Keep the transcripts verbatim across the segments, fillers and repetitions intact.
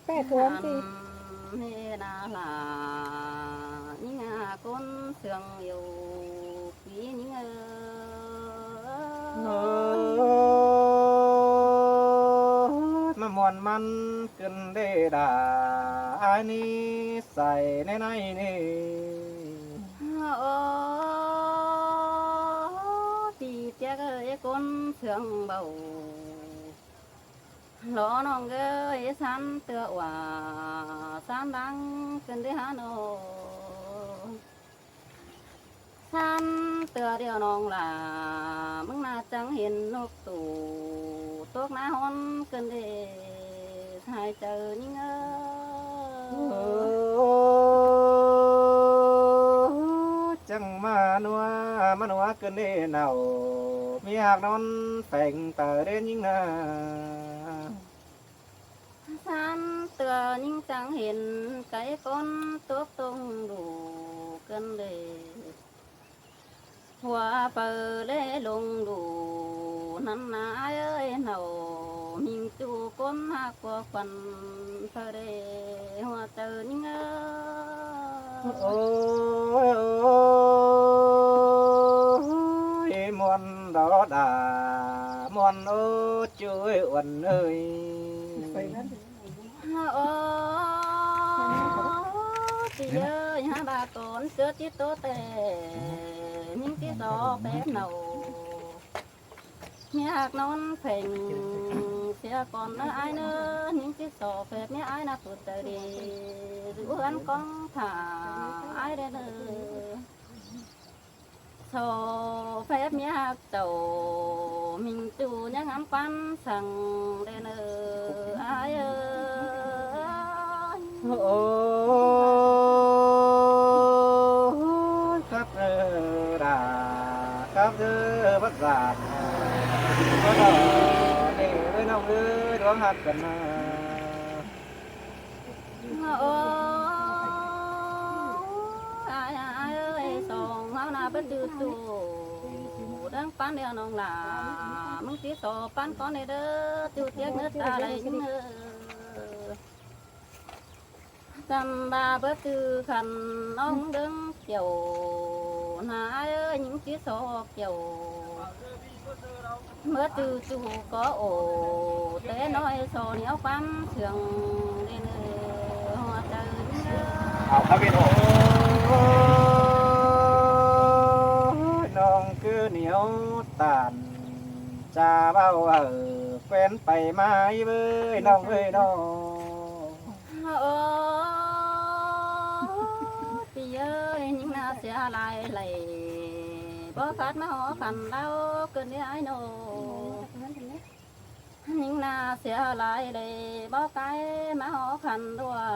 Pét tuôn ti. Ăn hê na lả, ꞌnhính a ꞌcốn sương yêu, ꞌpi ꞌnhính ơi. ꞌMá ꞌmuôn ꞌmắn ꞌcứn đê đa, ai ꞌnị sai ꞌnê ꞌnị ꞌnị. Ô, ꞌpi Piếc ơi, ꞌcốn sương báu. Lo ꞌnọng ơi, ꞌsán ꞌtưa ꞌwa, ꞌsán đang ꞌcứn đê hả ꞌnọ. ꞌSán ꞌtưa điêu ꞌnọng lả, ꞌmứng ꞌna chắng hên ꞌnộc tủ, tốc ꞌná ꞌhón ꞌcứn đê, sai chaư ꞌnhính ơi. Chắng ꞌmá ꞌnua, ꞌmá ꞌnua ꞌcứn đê nảu, ꞌmí ꞌhặc ꞌnón pheng ta đen ꞌnhính ꞌna. ꞌSán ꞌtưa ꞌnhính chắng hên, cáy ꞌcốn tốc tông đủ ꞌcứn đê. Hua phaư ꞌlế lông đủ, ꞌnặn ꞌna ai ơi nảu, ꞌminh ꞌchu ꞌcốn ꞌhặc ꞌcọ khuôn phaư đê, hua chaư ꞌnhính ơi. Ôi, ôi, ôi, ꞌmuôn đó đa, ꞌmuôn ố ꞌchu ơi uôn ơi. Ô, ꞌpi ơi, hả ꞌva ꞌcốn ꞌchớ ꞌchí ꞌtố tê, ꞌnhính ꞌchí so phép nảu. ꞌMí ꞌhặc ꞌnón pheng sia ꞌcốn ꞌnớ ai ꞌnớ, ꞌnhính ꞌchí so phép ꞌmí ai ꞌna put chaư đi, dú ꞌhướn ꞌcóng thả ai đê ꞌnớ. So phép ꞌmí ꞌhặc chảu, ꞌminh ꞌchu ꞌnhá ngắm ꞌquám săng đê ꞌnớ, ai ơi. Ôi, khắp ơ đà, khắp ơ bất giạt. Có đỏ để với nông ư đuống hạt cần. Ô, ai, ai ơi, song ꞌháu ꞌna báu ꞌchư ꞌchu. Đang ꞌpán điêu ꞌnọng lả, ꞌmứng ꞌchí so ꞌpán ꞌcón đê đơ, ꞌchu Piếc ꞌnớ ta đảy ꞌnhính ơi. Chăm ꞌva báu ꞌchư khăn ꞌnọng đương kiẻo, ꞌna ai ơi, ꞌnhính ꞌchí so kiẻo. Báu ꞌchư ꞌchu có ổ, té ꞌnọi so ꞌnéo ꞌquám sương đê ꞌnớ, hua chaư ꞌnhính ơi. Ao khắp bên ổ. Ôi, ꞌnọng cứ ꞌnéo tản, cha bao hảư, quen pay mai với ꞌnọng ơi ꞌnọng. Ô, ꞌpi ơi, ꞌnhính ꞌna sia lai lảy, báu khắt ꞌmá hó khăn ꞌláo ꞌcứn đê ai ꞌnọ. ꞌNhính ꞌna sia lai lảy, báu cáy ꞌmá hó khăn ꞌlua,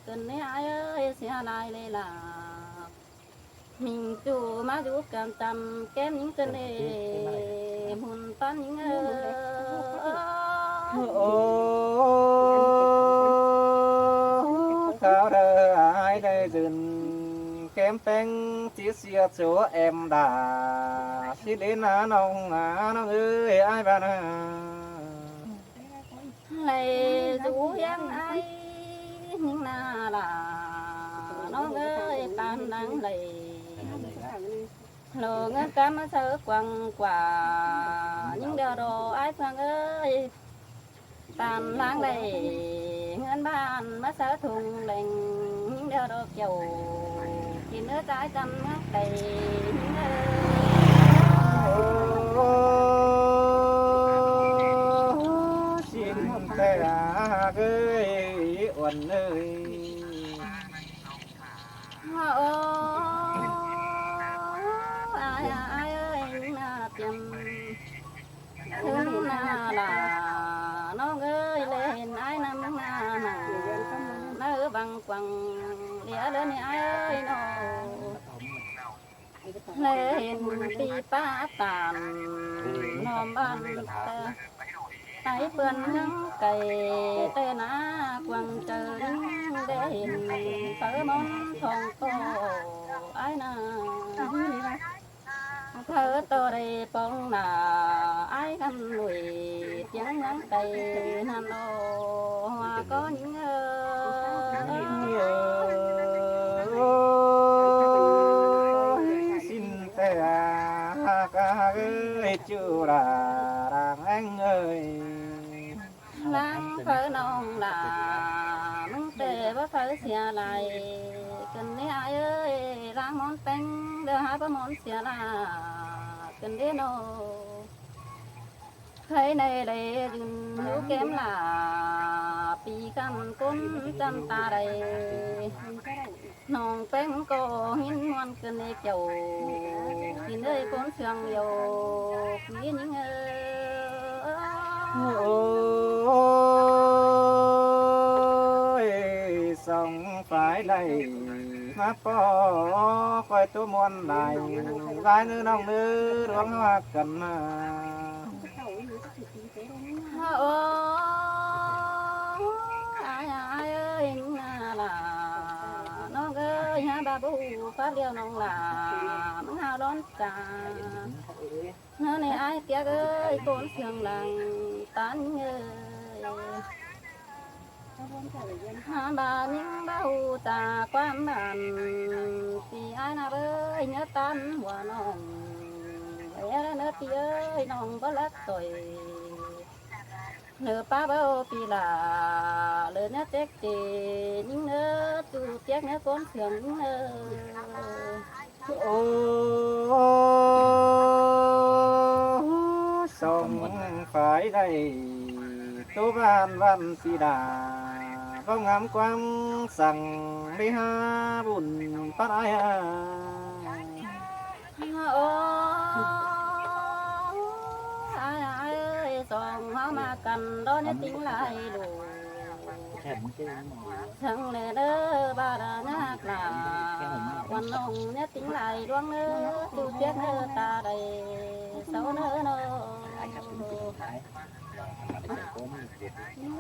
ꞌcứn đê ai ơi, sia lai lảy lả. ꞌMinh ꞌchu ꞌmá dú căm chăm kém ꞌnhính ꞌcứn đê, ꞌmún ꞌpắn ꞌnhính ơi. Ô, kháo đaư ai đaư dưn, kém ꞌpéng ꞌchí sia số em đả, ꞌchí đế ꞌna ꞌnọng, ꞌna ꞌnọng ơi, ai ꞌva ꞌna. Lảy dú ꞌhiếng ai, ꞌnhính ꞌna lả, ꞌnọng ơi, ꞌtan đang lảy. Lỏ ꞌngớn cắm ꞌmá sáư quăng quả, ꞌnhính đeo đo ai ꞌphướng ơi. ꞌTan láng đảy ꞌngớn ꞌban ꞌmá sáư thung leng, ꞌnhính đeo đo kiẻo. Kin ꞌnớ ꞌchái chăm ꞌmá đảy ꞌnhính ơi. Ôi, xin ꞌmắn té ꞌhặc ơi, uôn ơi. Ô, ai, ai ơi, ꞌnhính ꞌna tiêm. ꞌNhính ꞌna lả, ꞌnọng ơi, ꞌlế hên ai ꞌnăm ꞌna nả, ꞌna ư băng quăng, ꞌlế ꞌlế ꞌnị ai ơi ꞌnọ. ꞌLế hên ꞌpi ꞌpá tản, ꞌnọm ꞌban tơ. Tay ꞌpươn ꞌhướng cay, té ꞌna quăng chaư ꞌnhính, ꞌlế hên pháư ꞌmón thong ꞌcọ, ai ꞌna. Phaư ꞌtọ đảy pông nả, ải căn ꞌlụi, ꞌtiếng ꞌnhắng cay ꞌnặn lo, ꞌhua ꞌcọ ꞌnhính ơi. Ôi, ꞌsịn ꞌtẹ ꞌhặc ꞌhặc ơi, ꞌchu ꞌlạ đang ꞌéng ơi. Lăng phaư ꞌnọng lả, ꞌmứng ꞌtẹ báu phaư sia lai. Cơn ꞌnị ải ơi, lăng ꞌmón ꞌpéng, ꞌlẹo hák báu ꞌmón sia lai. Cơn ꞌnị ꞌnọ, khay ꞌnị đảy dưn hú kém lả, pi căn ꞌcốn ꞌchăm ta đảy. ꞌNọng ꞌpéng ꞌcọ ꞌhịn ꞌmuôn cơn ꞌnị kiẻo, kin ơi ꞌcốn sương dẻo, kin ꞌnhính ơi. Ôi, song phải đảy ꞌmá ꞌpo, khỏi ꞌtố ꞌmuôn lai, lai ꞌnớ ꞌnọng ꞌnớ, ꞌluống ꞌhặc căn ꞌmá. Ơ, ơ, ải, ải ơi, ꞌnhính lả, ꞌnọng ơi, ꞌhá ꞌva báu ꞌhụ pháp ꞌlẹo ꞌnọng lả, ꞌmứng ꞌhao lón chả. ꞌNớ ꞌnị ải ꞌtiếc ơi, ꞌcốn sương lăng ꞌtán ơi. ꞌHá ꞌva ꞌnhính báu ꞌhụ chả ꞌquám bản, ꞌpi ải ꞌnạp ơi, ꞌnhớ ꞌtán hua ꞌnọng. Ê, ꞌnớ ꞌpi ơi, ꞌnọng báu lắc ꞌtoi. ꞌNớ ꞌpá báu ꞌpi lả, ꞌlớ ꞌnhá chếc chê, ꞌnhính ꞌnớ ꞌchu ꞌtiếc ꞌnớ ꞌcốn sương ꞌnhính ơi. Ô, song phải đảy ꞌtố ꞌván ꞌván ꞌpi lả, báu ngắm ꞌquám săng ꞌmí ꞌhá bun pắt ải ơi. Ô, ải, ải ơi, song ꞌháu ꞌmá căn đó ꞌnhá ꞌtếng lai đu. Săng ꞌlẹ ꞌnớ ꞌva đa ꞌnhá lả, quan ꞌnọng ꞌnhá ꞌtếng lai ꞌluống ꞌnớ, ꞌchu ꞌtiếc ꞌnớ ta đảy, sau ꞌnớ ꞌnớ.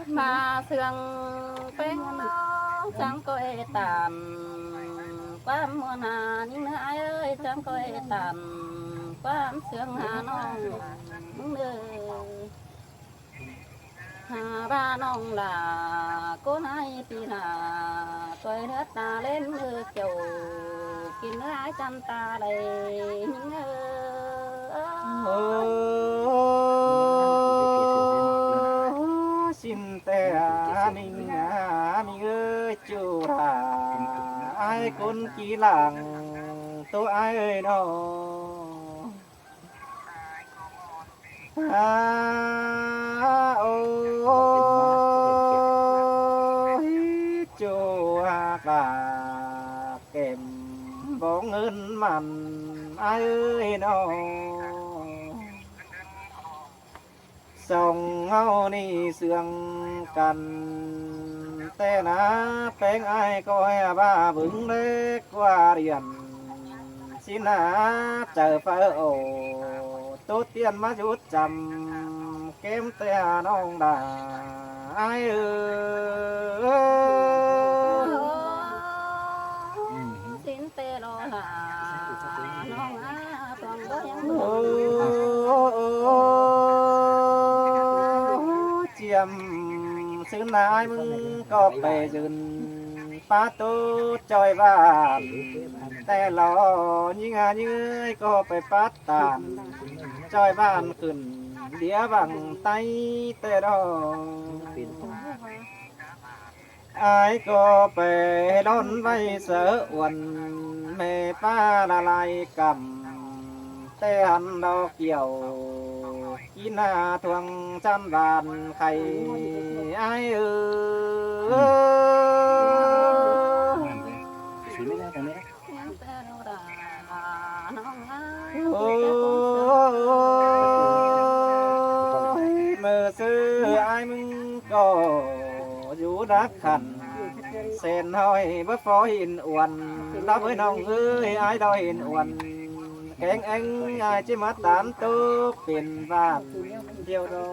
ꞌMá sương ꞌpéng ꞌnớ, chắng ꞌcoi tản, ꞌquám ꞌmuôn ꞌnhính ꞌnớ ải ơi, chắng ꞌcoi tản, ꞌquám sương hả ꞌnọng ꞌnớ. Hả ꞌva ꞌnọng lả, ꞌcốn ải ꞌpi lả, ꞌcoi ꞌnớ ta ꞌlến ꞌnớ kiẻo, kin ꞌnớ ải ꞌchăm ta đảy ꞌnhính ơi. Ô, ꞌsịn ꞌtẹ ꞌmính, ꞌmính ơi, ꞌchu ꞌlạ, ải ꞌcốn ꞌkí lăng, ꞌtố ải ơi ꞌnọ. À, ôi, ꞌchu ꞌhặc ꞌlạ kẻm bóng ơn mẳn ải ơi ꞌnọ. Song ꞌháu ꞌnị sương căn ꞌtẹ ꞌnạ, ꞌpéng ải ꞌcọ ꞌhứ ꞌva bứng đét ꞌquá điện. ꞌSịn ꞌnạ chaư phaư ổ, ꞌtố tiên ꞌmá dút chăm, kém ꞌtẹ ꞌnọng đa ải ơi. ꞌSịn ꞌtẹ lo lả, ꞌnọng ꞌnạ, tuang báu ꞌhắng. Ô, chiêm ꞌsứ ꞌnạ ải ꞌmứng ꞌcọ pay dưn pá ꞌtố ꞌchoi ꞌván ꞌtẹ lo, ꞌnhính ꞌnhính ơi, ꞌcọ pay pắt tản ꞌchoi ꞌván khửn đĩa văng ꞌTáy ꞌtẹ lo. Ải ꞌcọ pay lón ꞌvạy sáư uôn, ꞌme ꞌpá lả lai căm ꞌtẹ hăn lo kiẻo, kin ꞌnạ thuang chăn ꞌván khay ải ơi. Ôi, ꞌmự sư ải ꞌmứng ꞌcọ dú đắc khăn, sen ꞌhọi báu phó hên uôn, ꞌlạ ꞌvới ꞌnọng ơi, ải đo hên uôn, kéng ꞌéng ải ꞌchí ꞌmá tản ꞌtố pên ꞌván thiêu đo.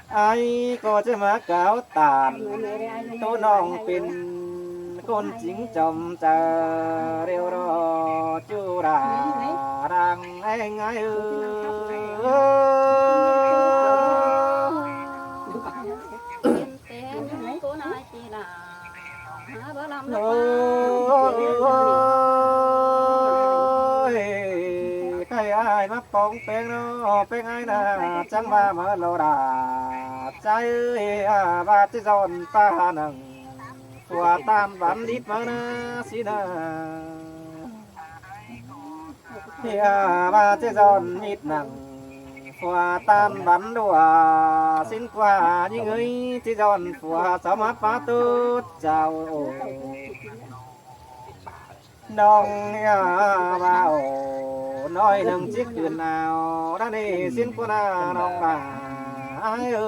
Ải ꞌcọ ꞌchí ꞌmá cáo tản ꞌtố ꞌnọng pên ꞌcốn chính chom chaư ꞌlẹo ꞌló ꞌchu đa đang ꞌhéng ải ư. Ôi, khay ai ꞌmá pong ꞌpéng ꞌnớ, ꞌpéng ải ꞌnạ, chắng ꞌva ꞌmá ꞌló đa. Chai ơi, a, ꞌva ꞌchí dọn ta nẳng phua ꞌtan bắn đít ꞌmá ꞌnạ ꞌsịn ꞌnạ. Hia ꞌva ꞌchí dọn mít nẳng phua ꞌtan bắn đua ꞌsịn ꞌquá ꞌnhính ơi, ꞌchí dọn phua sau ꞌmá pá ꞌtố chảu ổ. ꞌNọng hia ꞌva ổ, ꞌnọi ꞌnưng ꞌchí khửn ao đa ꞌnị ꞌsịn ꞌquá ꞌnạ ꞌnọng ꞌva. Ải ơi.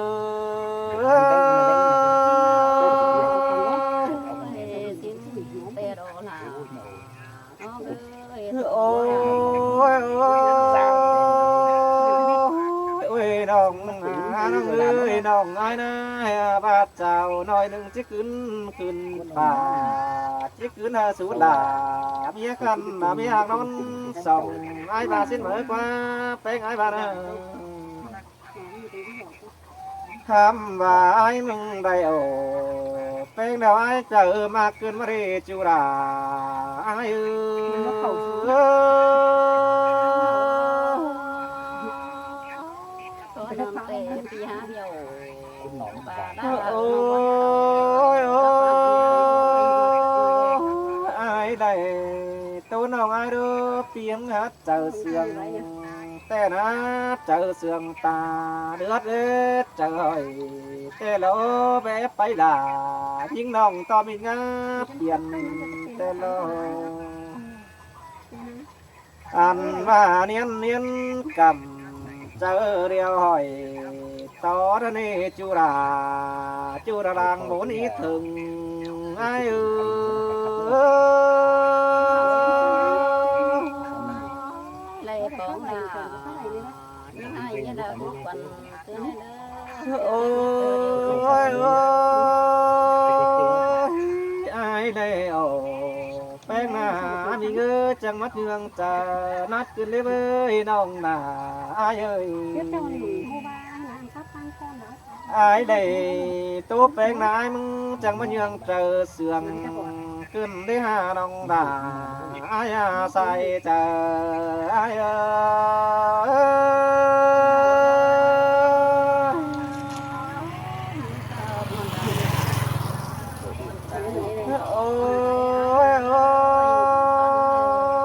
Ôi, ôi, ôi, ôi, ꞌnọng, ꞌnọng ơi, ꞌnọng ải ꞌnạ, hia ꞌva chảu ꞌnọi ꞌnưng ꞌchí khửn, khửn pá, ꞌchí khửn hảư sú đa, ꞌmía khăn, ꞌmía hang ꞌnón song, ải ꞌva ꞌsịn ꞌmự ꞌquá, ꞌpéng ải ꞌva ꞌnạ. Hăm ꞌva ải ꞌmứng đảy ổ, ꞌpéng đao ải chaư ꞌmá khửn ꞌmá đi ꞌchu đa, ải ơi. Ôi, ôi, ải đảy, ꞌtố ꞌnọng ải đu, piếng hảư chaư sương, ꞌtẹ ꞌnạ chaư sương ta, đướt ết chaư ꞌhọi, ꞌtẹ ꞌló bé pay đa, ꞌnhính ꞌnọng ꞌto ꞌmí ngáp piên, ꞌtẹ ꞌló. Ăn ꞌva ꞌniến ꞌniến cắm chaư điêu ꞌhọi, ꞌto đa ꞌnị ꞌchu đa, ꞌchu đa đang bốn ꞌnị thưng, ải ơi. Ôi, ôi, ải đảy ổ, ꞌpéng ꞌnạ ꞌmí ꞌngớ chắng ꞌmá ꞌnhương chaư nắt khửn đê ꞌvới ꞌnọng ꞌnạ, ải ơi. Ải đảy ꞌtố ꞌpéng ꞌnạ ải ꞌmứng chắng ꞌmá ꞌnhương chaư sương khửn đê hả ꞌnọng ꞌva. Ải a sai chaư ải ơi. Ôi,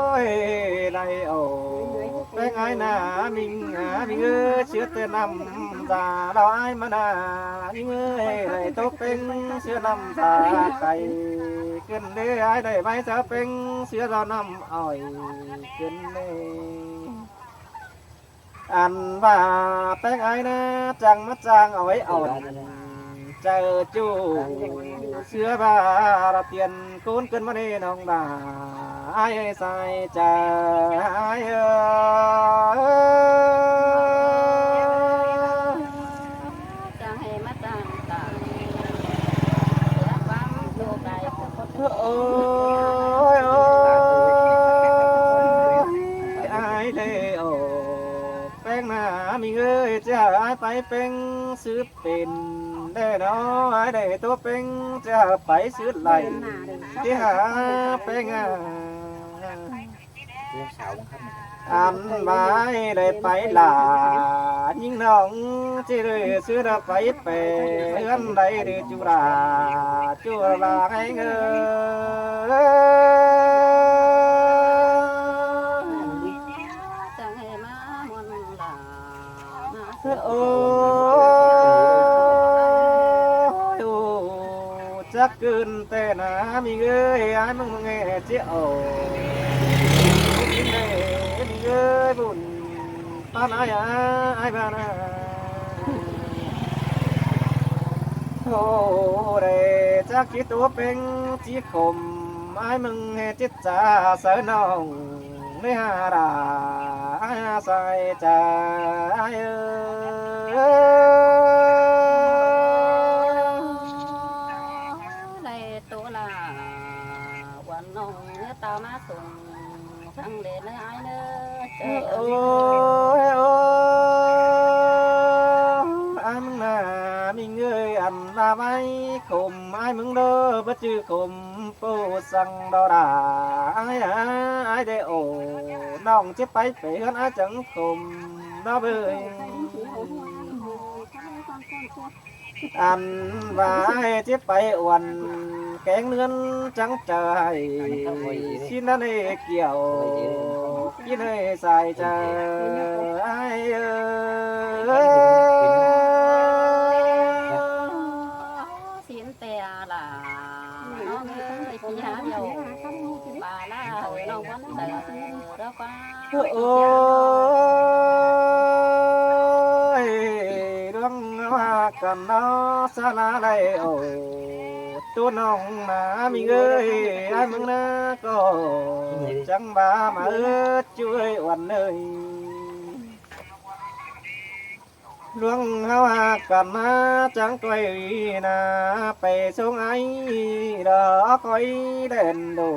ôi, đảy ổ, ꞌpéng ải ꞌnạ ꞌmí, ꞌmí ꞌngớ ꞌchưa ꞌtẹ ꞌnặm da đao ải ꞌmá ꞌnạ, ꞌmí ꞌngớ đảy ꞌtố ꞌpéng ꞌchưa ꞌnặm da cay khửn đê, ải đảy ꞌvạy chaư ꞌpéng ꞌchưa đao ꞌnặm ỏi khửn đê. Ăn ꞌva ꞌpéng ải ꞌnạ chắng ꞌmá chang ỏi ỏn chaư ꞌchu, ꞌchưa ꞌva đa tiên ꞌcốn khửn ꞌmá ꞌnị ꞌnọng ꞌva. Ải sai chaư ải ơi. Ôi, ôi, ải đảy ổ, ꞌpéng ꞌnạ ꞌmí ꞌngớ ꞌchí hảư ải pay ꞌpéng sứt pên đê ꞌnớ, ải đảy ꞌtố ꞌpéng ꞌchí hảư pay sứt đảy ꞌchí hảư ꞌpéng ꞌnạ. Ăn ꞌva ải đảy pay lả, ꞌnhính ꞌnọng ꞌchí đảy ꞌsứ đa pay pê, ươn đảy đê ꞌchu đa, ꞌchu đa ꞌhéng ơi. Ôi, ôi, chắc khửn ꞌtẹ ꞌnạ ꞌmí ꞌngớ ải ꞌmứng ꞌmứng ê ꞌchí ổ. ꞌMí ꞌngớ ải ꞌmứng ê ꞌmí ꞌngớ ải bun. Pá ꞌnạ ải a, ải ꞌva ꞌnạ. Ô, đảy chắc ꞌchí ꞌtố ꞌpéng ꞌchí khôm ải ꞌmứng ê ꞌchí chaư sáư ꞌnọng. Đê hả đa, ải a sai chaư ải ơi. Đảy ꞌtố lả. ăn ꞌva ꞌvái khôm ải ꞌmứng đé, báu ꞌchư khôm ꞌpộ săng đo đa. Ải ải, ải đé ổ, ꞌnọng ꞌchí pay pay ꞌhướn ải chắng khôm đo ꞌvới. Ăn ꞌva ải ꞌchí pay uôn kéng ꞌnưn chắng chaư, ꞌsịn ꞌnặn ꞌnị kiẻo, ꞌsịn ꞌnặn sai chaư ải ới. ꞌSịn té lả, ꞌnọng ới, ꞌpi hák dẻo, ꞌva ꞌlạ ới, ꞌnọng ꞌcốn đaư, đaư ꞌquá. Ôi, ꞌluống ꞌva căn ꞌnọ sa ꞌla đảy ổ, ꞌtố ꞌnọng ꞌna ꞌmí ới, ải ꞌmứng ꞌna ꞌcọ chắng ꞌva ꞌmá ứt ꞌchu ới uôn ới. ꞌLuống ꞌháu hák căn ꞌna chắng ꞌcoi ꞌna pay sống ải, đỏ khỏi đèn đổ.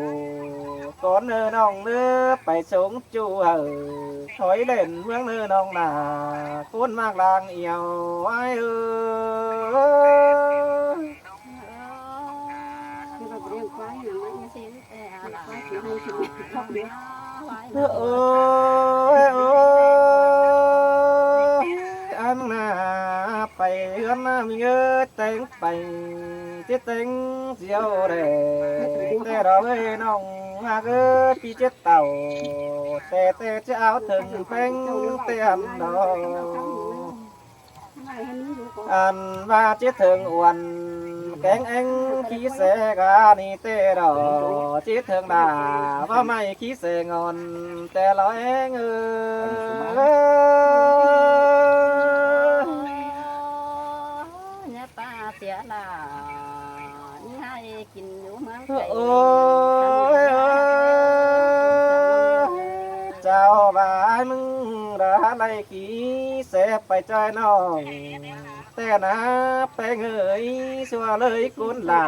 ꞌCốn ới ꞌnọng ới, pay sống ꞌchu hảư, khỏi đèn ꞌmướng ới ꞌnọng ꞌna, ꞌcốn ꞌmặc lăng iẻo ải ới. Ôi, ôi, ăn ꞌna pay ꞌhướn ꞌna ꞌmí ới, téng pay, ꞌchí téng diêu đé, té đo ꞌvới ꞌnọng ꞌmặc ới, ꞌpi ꞌchí tảu, té té ꞌchí au thửng ꞌpéng té ăn đo. Ăn ꞌva ꞌchí thửng uôn kéng ꞌéng khí se ꞌga ꞌnị té đo, ꞌchí thửng đa ꞌva ꞌmạy khí se ngón té lo ꞌéng ới. Nhé ꞌpa sia lả, ꞌnhá kin dú ꞌmướng cay. Ôi, ôi, chảu ꞌva ải ꞌmứng đa đảy kí se pay ꞌchoi ꞌnọng. Té ꞌna ꞌpéng ới, ꞌsúa ꞌlới ꞌcốn lả,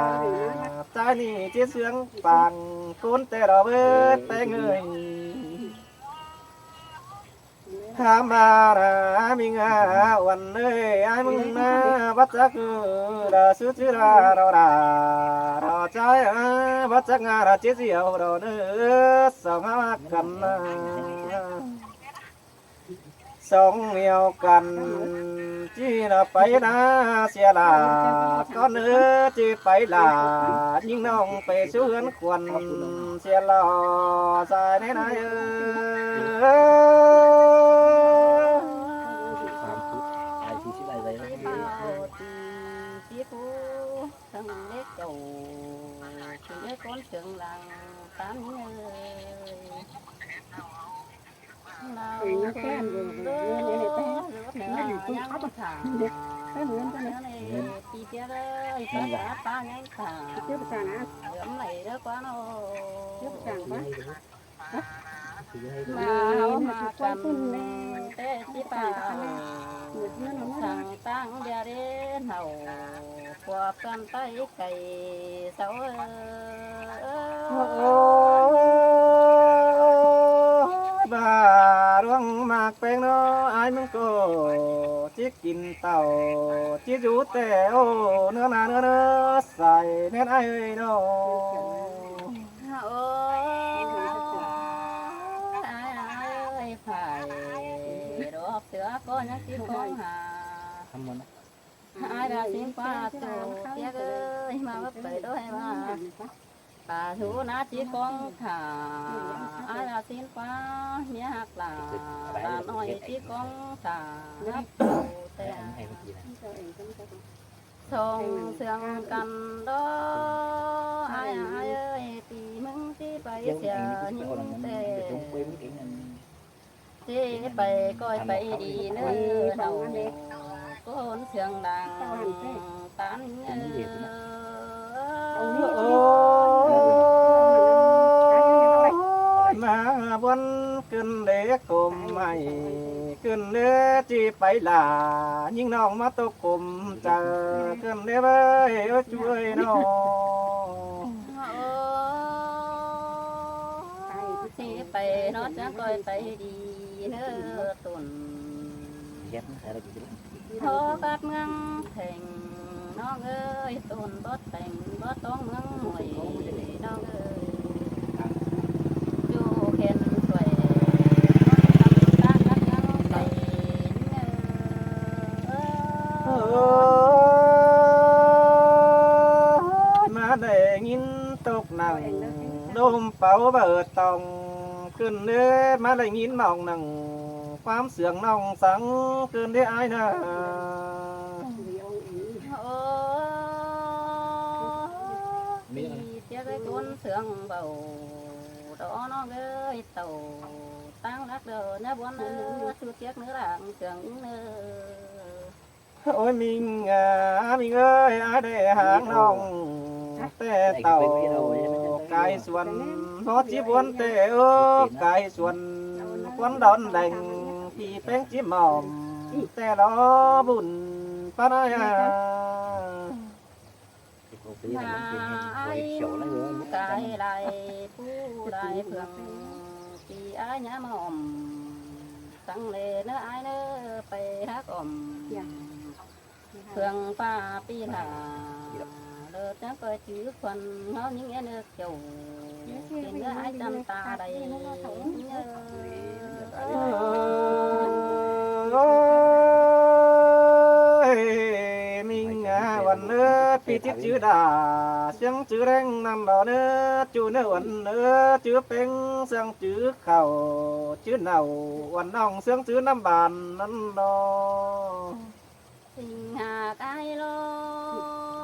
ꞌchái ꞌnị ꞌchí ꞌsướng pang ꞌcốn té đo ꞌvới ꞌpéng ới. Hám ꞌva ꞌna ꞌmí ꞌna uôn ới, ải ꞌmứng ꞌna báu chắc đa sú ꞌchư đa đo đa, đo ꞌchái báu chắc ꞌna đa ꞌchí diêu đo ꞌnớ, song hák căn ꞌna. Song iẻo căn ꞌchí ꞌna pay ꞌna sia lả, ꞌcốn ới ꞌchí pay lả, ꞌnhính ꞌnọng pay sú ꞌhướn khuôn sia lo sai ꞌnị ꞌna ới. Thằng lết chầu, thằng lết con trưởng làng tám ơi. Ôi, ꞌmá ꞌháu ꞌmá căn té ꞌchí pay, thẳng ꞌtáng ꞌviạk đế ꞌnặu, ꞌpọ căn ꞌTáy cay sau ới. Ôi, ꞌva ꞌluống ꞌmặc ꞌpéng ꞌnọ, ải ꞌmứng ꞌcọ ꞌchí kin tảu, ꞌchí dú té ô, ꞌnớ ꞌna ꞌnớ ꞌnớ sai ꞌnén ải ới ꞌnọ. Ôi, ải ải ới, phải đọc sửa con nhắc ꞌchí con hả. Ải ꞌva ꞌsịn ꞌquá ꞌchu ꞌtiếc ới, ꞌmá báu pay đôi ꞌva. Pá sú ꞌna ꞌchí con thả, ải ꞌva ꞌsịn ꞌquá ꞌmía ꞌhặc lả, lả ꞌnọi ꞌchí con thả, hắp ꞌchu té. Song sương căn đó, ải ải ới, ꞌpi ꞌmứng ꞌchí pay sia ꞌnhính té. ꞌChí pay ꞌcoi pay đi ꞌnớ ꞌnọng, ꞌcốn sương đang tán ới. Ôi, ꞌmá bón ꞌcứn đế khôm ải, ꞌcứn đế ꞌchí pay lả, ꞌnhính ꞌnọng ꞌmá ꞌtộc khôm chaư, ꞌcứn đế ꞌvới ꞌchu ới ꞌnọ. Ôi, ꞌchí pay ꞌnọ chắng ꞌcoi pay đi ꞌnớ tủn. Thó cát ꞌmướng thẻng ꞌNọng ơi, tốn bót teng bót tóng ꞌmướng muối ꞌnọng ơi. ꞌChu khen suối, tăm tang cắp ꞌnọng cay. Ơ, ơ, ꞌmá đảy ꞌnghín tốc nẳng, ꞌnôm páu báu tỏng, ꞌcứn đé ꞌmá đảy ꞌnghín mỏng nẳng, ꞌquám sương ꞌnọng sắng ꞌcứn đé ải ꞌna. Ơ, ꞌmí ꞌtiếc ꞌcốn sương báu, đó ꞌnọng ơi, tảu ꞌtáng lắc đaư ꞌnớ ꞌbuôn ꞌnớ, ꞌchu ꞌtiếc ꞌnớ lăng sương ꞌnớ. Ôi ꞌmính à, ꞌmính ơi, ải đảy háng ꞌnọng té tảu cai suôn, ꞌmó ꞌchí ꞌbuôn té ơ cai suôn, ꞌquán đón đeng ꞌpi ꞌpéng ꞌchí mỏm té lo bun ꞌpá ải à. ꞌNa ải cai lai pú lai phượng, ꞌpi ải ꞌnhá mỏm sắng lê ꞌnớ ải ꞌnớ, pay hák ỏm phượng ꞌpá ꞌpi lả, lơ chắng ꞌcoi chứ khuôn ꞌháu ꞌnhính é ꞌnớ. Chảu kin ꞌnớ ải chăm ta đảy. Ôi, ꞌmính à, uôn ꞌnớ ꞌpi chít chứ đa, sương chứ đeng ꞌnặn lo ꞌnớ, ꞌchu ꞌnớ uôn ꞌnớ chứ ꞌpéng, sương chứ khảu chứ nảu, uôn ꞌnọng sương chứ ꞌnặm bản ꞌnặn lo. ꞌHính hák ải lo,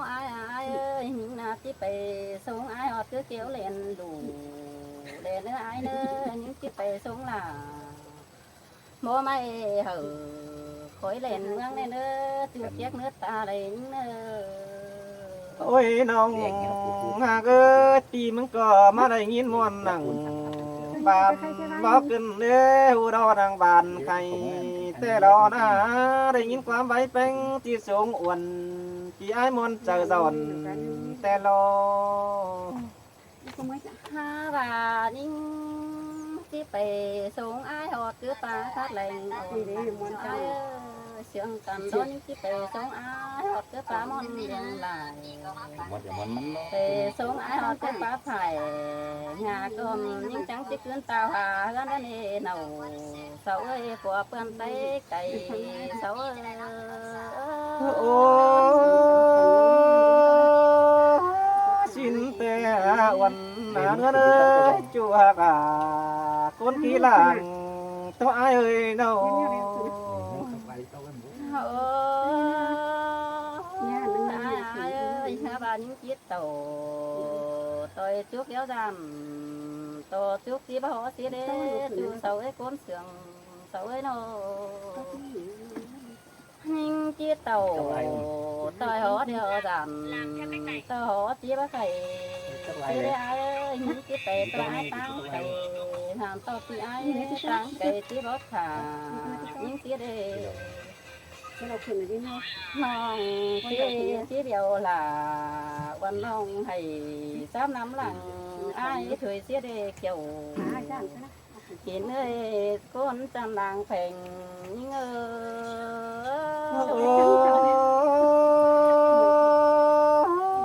ải ải ơi, ꞌhính ꞌna ꞌchí pay sống ải ꞌhọt cứ kéo ꞌlen đu, ꞌlen ꞌnớ ải ꞌnớ, ꞌhính ꞌchí pay sống lả. ꞌMá ꞌmạy hảư khỏi ꞌlen ꞌmướng ꞌnê ꞌnớ, ꞌchu ꞌtiếc ꞌnớ ta đảy ꞌnớ. Ôi ꞌnọng hák ơi, ꞌpi ꞌmướng ꞌcọ ꞌmá đảy ꞌnghín ꞌmuôn nẳng bản bók ꞌcứn đé, hú đo nẳng bản khay té lo ꞌna, đảy ꞌnghín ꞌquám váy ꞌpéng ꞌchí sống uôn, ꞌpi ải ꞌmuôn chaư dọn té lo. Hák ꞌva ꞌnhính ꞌchí pay sống ải ꞌhọt cứ ꞌpá khát leng ỏn. Ải ơi, sương căn đón ꞌchí pay sống ải ꞌhọt cứ ꞌpá ꞌmuôn ꞌliêng lai. Pay sống ải ꞌhọt cứ ꞌpá phải, ꞌnhá ꞌcọ ꞌnhính chắng ꞌchí ꞌcứn tao ha ꞌhướn đa ꞌnị nảu. Sau ơi, ꞌpọ ꞌpươn tay cay, sau ơi. Ô, ꞌsịn té uôn ꞌna ꞌnớ ꞌnớ, ꞌchu hák à, ꞌcốn kí lăng, ꞌtố ải ơi ꞌnớ. Ô, ải ơi, hák ꞌva ꞌnhính chít tảu ꞌtoi chúc kéo dăm, ꞌtoi chúc ꞌchí báu hó ꞌsịt đé, ꞌchu sau ơi ꞌcốn sương, sau ơi ꞌnớ. ꞌNhính chít tảu ꞌtoi hó đi hó dăm, ꞌtoi hó ꞌchí báu khay ꞌsịt đé ải ơi, ꞌnhính chít pay ꞌtoi ải ꞌtáng khay, hăn ꞌtoi ꞌpi ải ꞌtáng khay ꞌchí báu khả, ꞌnhính ꞌsịt đé. ꞌNọng ꞌchí ꞌchí điêu lả, uôn ꞌnọng hảư sáp ꞌnặm lăng, ải thuê ꞌsịt đé kiẻo. Kin ơi, ꞌcốn chăm lăng pheng, ꞌnhính ơi.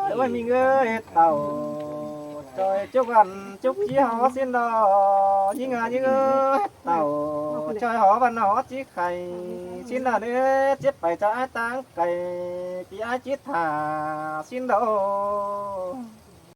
Ôi, ꞌmính ơi, tảu ꞌchoi chúc ăn chúc ꞌchí hó ꞌsịn lo, ꞌnhính à, ꞌnhính ơi, tảu ꞌchoi hó ꞌvặn hó ꞌchí khay ꞌsịn lo ꞌnớ, chếp pay ꞌchoi ải ꞌtáng khay, ꞌpi ải chít thả ꞌsịn lo.